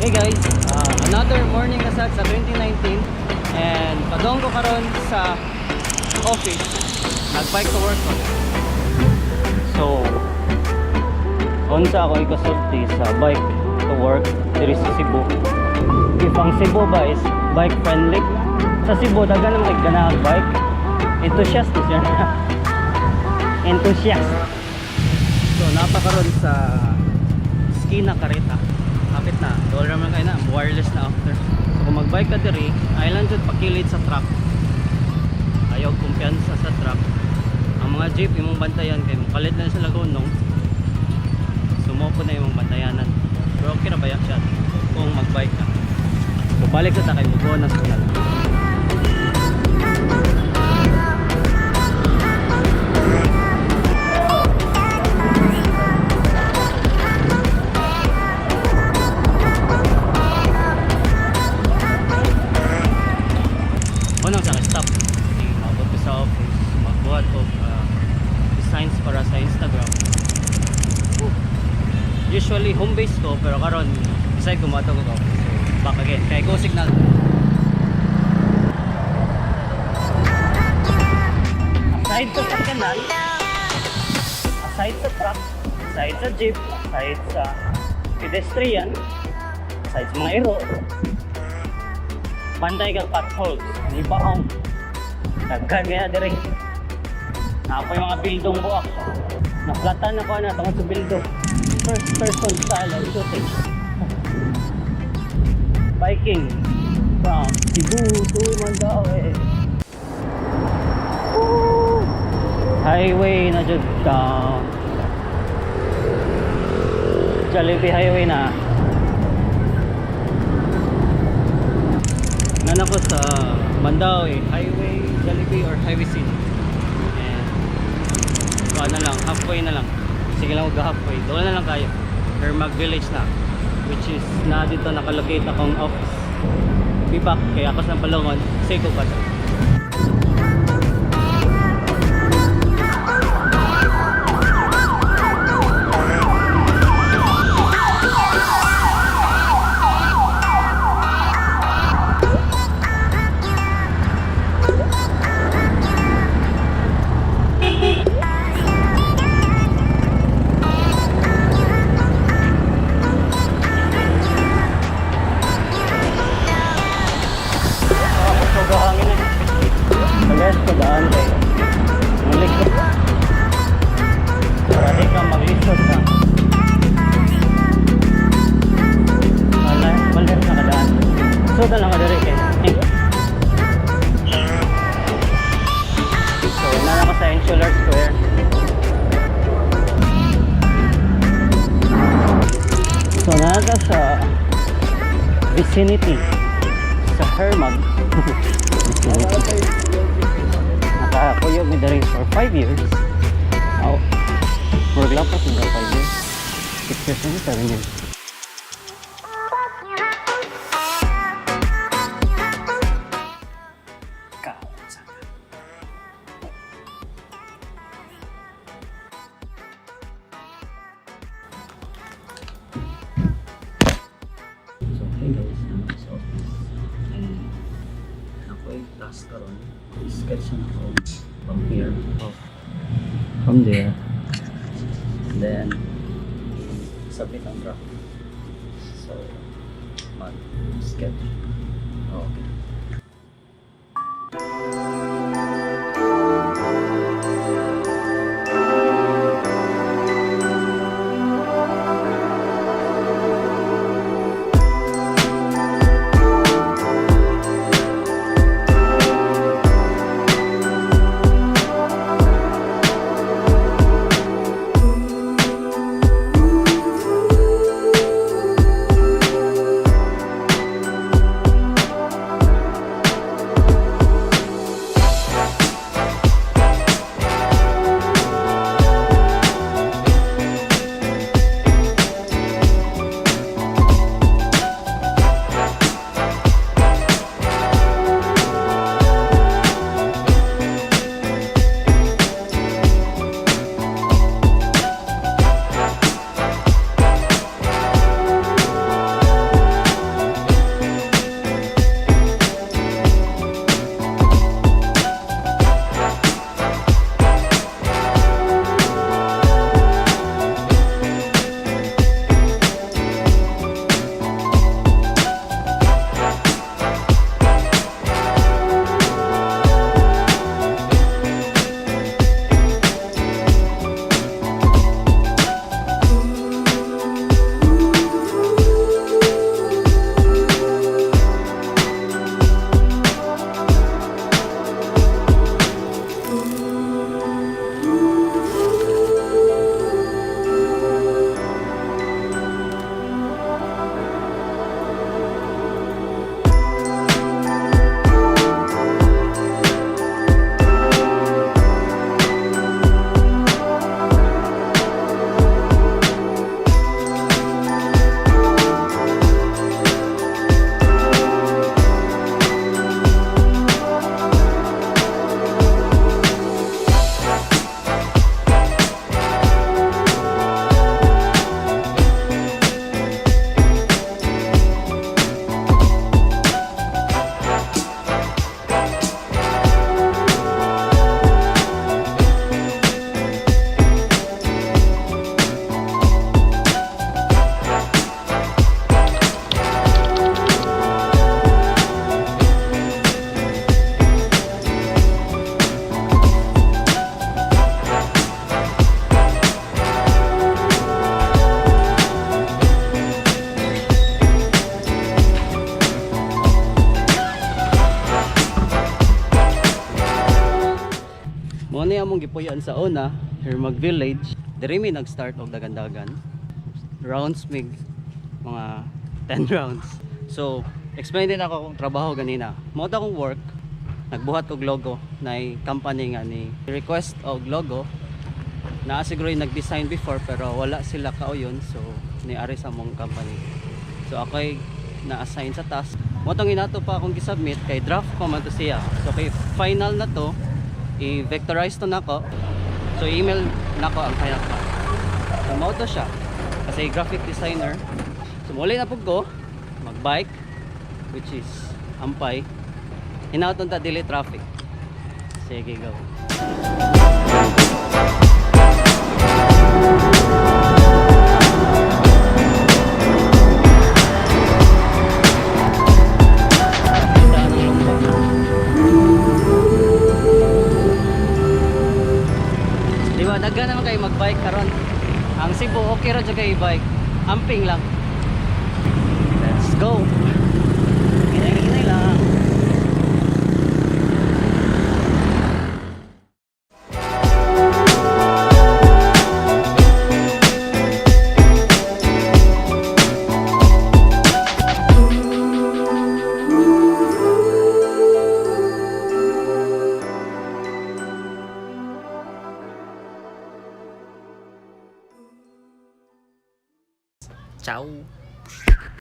Hey guys, another morning na sad sa 2019 and padong ko karon sa office. Nag-bike to work ko. So, unsa ako ikasulti sa bike to work diri sa Cebu? If ang Cebu ba is bike friendly, sa Cebu daghan naman kay ganahan bike. Enthusiast ni siya. Enthusiast. So, napakaron sa Skina Carita. Kapit na. Doon naman kayo na. Wireless na after. So, kung magbike ka diri, island jud pakilid sa truck. Ayaw kumpiyansa sa truck. Ang mga jeep, imong bantayan kay kalit na sila gunong. Sumuko na imong bantayanan. Pero okay na ba yan siya kung magbike ka? So, balik sa ta kay mugo na sa lang. Unang sa stop. Hindi, maabot ko sa office. Magbuhat ko designs para sa Instagram. Usually home base ko, pero karon decide ko moadto ko. So, back again. Kay go signal. Aside sa sakyanan, aside sa truck, aside sa jeep, aside sa pedestrian, aside sa mga iro, bantay kang potholes, di ba ang daghan kaya diri. Ako yung mga bildong buak. Naplatan ako na tungod sa bildo. First person style of shooting. Biking from Cebu to Mandaue. Woo! Highway na jud down. Jollibee Highway na. Nan ako sa Mandaue Highway, Jollibee or Highway C. And kuha na lang, halfway na lang. Sige lang, mag halfway. Doon na lang tayo. Hermag Village na. Which is na dito nakalocate akong office. Be back kaya ako sa Palongon. Say ko pa siya. Ako hangin na. Sa left ko daan kay mulik ko. Para di ka maglisod ka. Wala, wala na kadaan. So na lang ka diri kay. So, nana ko sa Insular Square. So, nana sa vicinity sa Hermag. Vicinity. Nakakuyog mi diri for 5 years. Oh, murag lapas na 5 years. 6 years na, 7 years. Kaon sana. So, hey guys, naman sa office. And ako ay task karon. Sketch na ako from here. Oh. From there. And then, submit ang draft. So, mag sketch. Oh, okay. Among gipuy-an sa una, Hermag Village. Diri mi nag-start og dagan-dagan. Rounds mig mga 10 rounds. So, explain din ako kung trabaho ganina. Mao to akong work, nagbuhat og logo na company nga ni request og logo na siguro yung nag-design before pero wala sila kauyon, so ni-ari sa among company. So ako'y na-assign sa task. Mao tong inato pa akong gisubmit kay draft pa man to siya. So kay final na to, i-vectorize to nako. So email nako ang final file. So mao to siya. Kasi graphic designer. So muli na pud ko magbike, which is ampay. Hinaot ta dili traffic. Sige, go. Daan ng lungkot. Di ba, daghan naman kayo magbike karon. Ang Cebu okay ra jud kayo bike. Amping lang. Let's go. Hinay-hinay lang. Ciao.